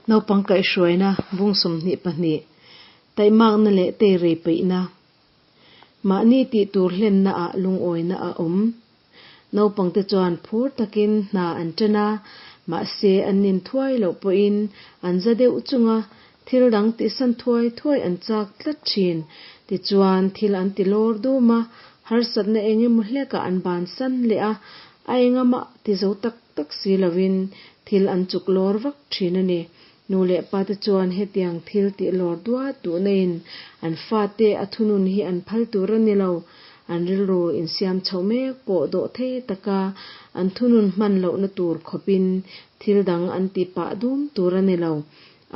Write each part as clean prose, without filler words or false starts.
Naupang kaihhruaina bung 22, Taihmakna leh teirei peihna. Mahni tih tur hlenna ah lungawina a awm. Naupangte chuan phur takin hna an ṭan a, mahse an nin thuai loh pawhin an za deuh chung a, thil dang tihsan thuai thuai an chak tlat ṭhin. Tichuan thil an ti lawr dum a, harsatna eng emaw hlekah an bansan leh a, a engamah ti zo tak tak si lovin thil an chuk lawr vak ṭhin a ni. Nu leh pa te chuan hetiang thil tih lawr duat duhna in an fate a thunun hi an phal tur a ni lo. An rilru insiam chhoh mek pawh dawh thei taka an thunun hman lohna tur khawpin thil dang an ti pah dum tur a ni lo.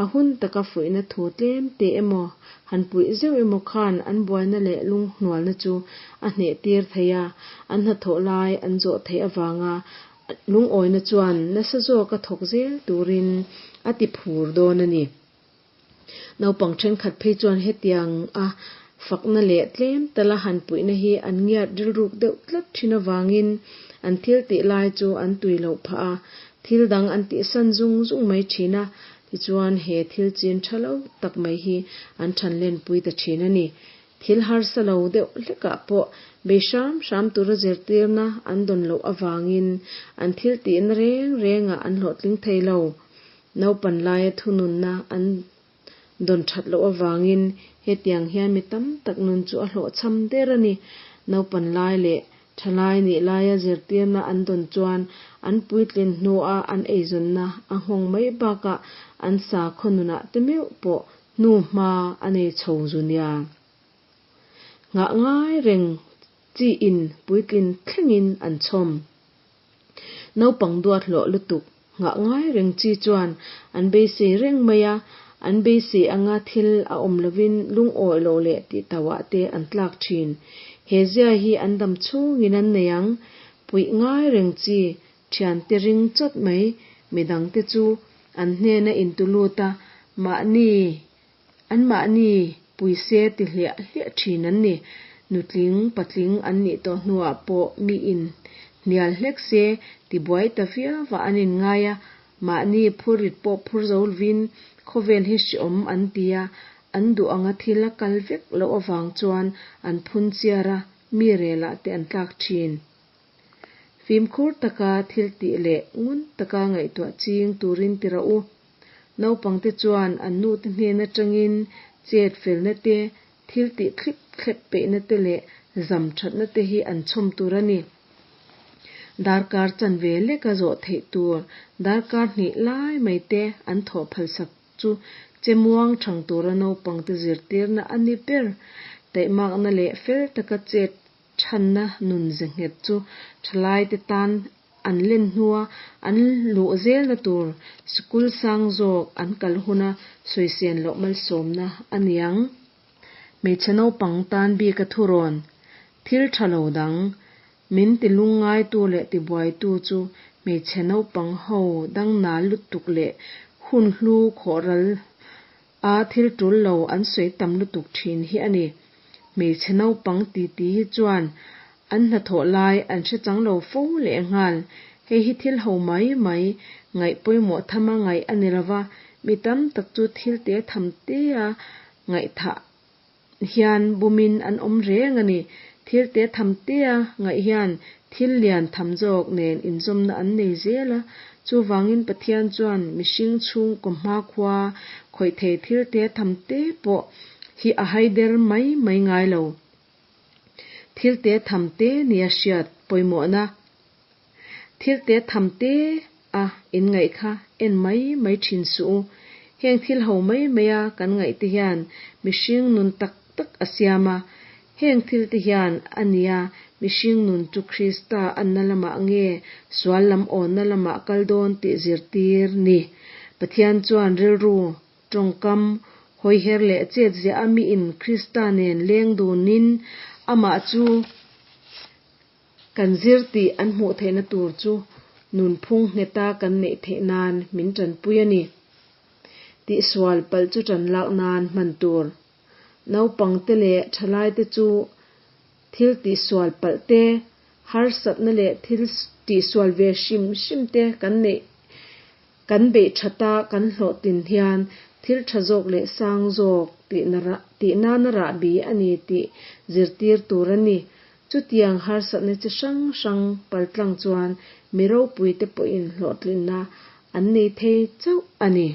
A hun taka fuihna thu tlem te emaw, han puih zeuh emaw khan an buaina leh lunghnualna chu a hneh tir thei a, an hnathawh lai an zawh theih avanga Lungawina chuan nasa zawka thawk zel turin a ti phur dawn a ni. Naupang thenkhat phei chuan hetiang a fakna leh tlem tala han puihna hi an ngiat rilruk deuh tlat thin avangin an thil tih lai chu an tui loh phah a, thil dang an tihsan zung zung mai thin a, tichuan he thil chin tha lo tak mai hi an than lenpui ta thin a ni. Thil harsa lo deuh hlekah pawh bei hram hram tura zirtirna an dawn loh avangin an thil tihna reng rengah an hlawhtling thei lo. Naupan laia thununna an dawn that loh avangin hetiang hian mi tam tak nun chu a hlawhchham der a ni. Naupan lai leh thalai nih laia zirtirna an dawn chuan an puitlin hnua an eizawnna a nghawng mai bakah an sakhaw nunah te meuh pawh Hnu hma a nei chho zu nia. Nghah ngai reng chi in puitlin thlengin an chhawm. Naupang duat hlawh lutuk nghah ngai reng chi chuan an beisei reng mai a, an beisei anga thil a awm lovin lungawi loh leh tih tauah te an tlak thin. He zia hi an dam chhungin an nei ang. Puih ngai reng chi Thiante ring chawt mai, midangte chu an hnena intulut a, mahni an mahni puise ti hliah hliah thin an ni. Nutling, patling an nih tawh hnuah pawh miin hnial hlek se tibuai ta viauah an inngai a, mahni phurrit pawh phur zo lovin khawvel hi hreawm an ti a, an duh anga thil a kal vek loh avang chuan an phun chiar a, mi relah te an tlak thin. Fimkhur taka thil tih leh ngun taka ngaihtuah ching turin ti rawh u. Naupangte chuan an nute hnen atangin chet felna te, thil tih thlip thlep peihna te leh zam thatna te hi an chhawm tur a ni. Darkar chanve leka zawh theih tur darkar hnih lai mai te an thawh phalsak chu che muang thang tura naupangte zirtirna a ni ber. Taihmakna leh fel taka chet Chhanna nun ze nghet chu thalaite tan an len hnua an luh zelna tur sikul sang zawk an kal huna sawisên loh malsawmna a ni ang. Hmeichhe naupang tan bika thurawn, thil tha lo dang, min ti lungngaitu leh tibuaitu chu hmeichhe naupang ho dangnal lutuk leh hun hlu khawhral A thil tul lo an sawi tam lutuk thin hi a ni. Hmeichhe naupang titi hi chuan an hnathawh lai an hre chang lo fo lehnghal. Hei hi thil ho mai mai, ngaih pawimawh thama ngaih a ni lova, mi tam tak chu thil te tham tea ngaihthah hian bumin an awm reng a ni. Thil te tham tea ngaih hian thil lian tham zawk nen inzawmna an nei zel a. Chuvangin Pathian chuan mihring chhungkaw hmakhua khawih thei thil te tham te pawh hi a haider mai mai ngai lo. Thil te tham te nia hriat pawimawhna. Thil te tham te a inngaih kha en mai mai thin suh u. Heng thil ho mai mai a kan ngaih te hian mihring nun tak tak a siam a. Heng thil te hian a nia mihring nun chu Krista anna lamah nge sual lam awnna lamah kal dawn tih zirtir ni. Pathian chuan rilru, tawngkam, hawiher leh chetziah a miin Krista nen leng dunin amah chu Kan zir tih an hmuh theihna tur chu nunphung ngheta kan neih theih nan min tanpui a ni. Tihsual palh chu tan lak nan hman tur. Naupangte leh thalaite chu thil tihsual palh te, harsatna leh thil tihsual ve hrim hrim te kan neih. Kan beih thata kan hlawhtlin hian thil tha zawk leh sang zawk tih nana rahbi a ni tih zirtir tur a ni. Chutiang harsatna chi hrang hrang paltlang chuan mi ropuite pawhin hlawhtlinna an nei thei chauh a ni.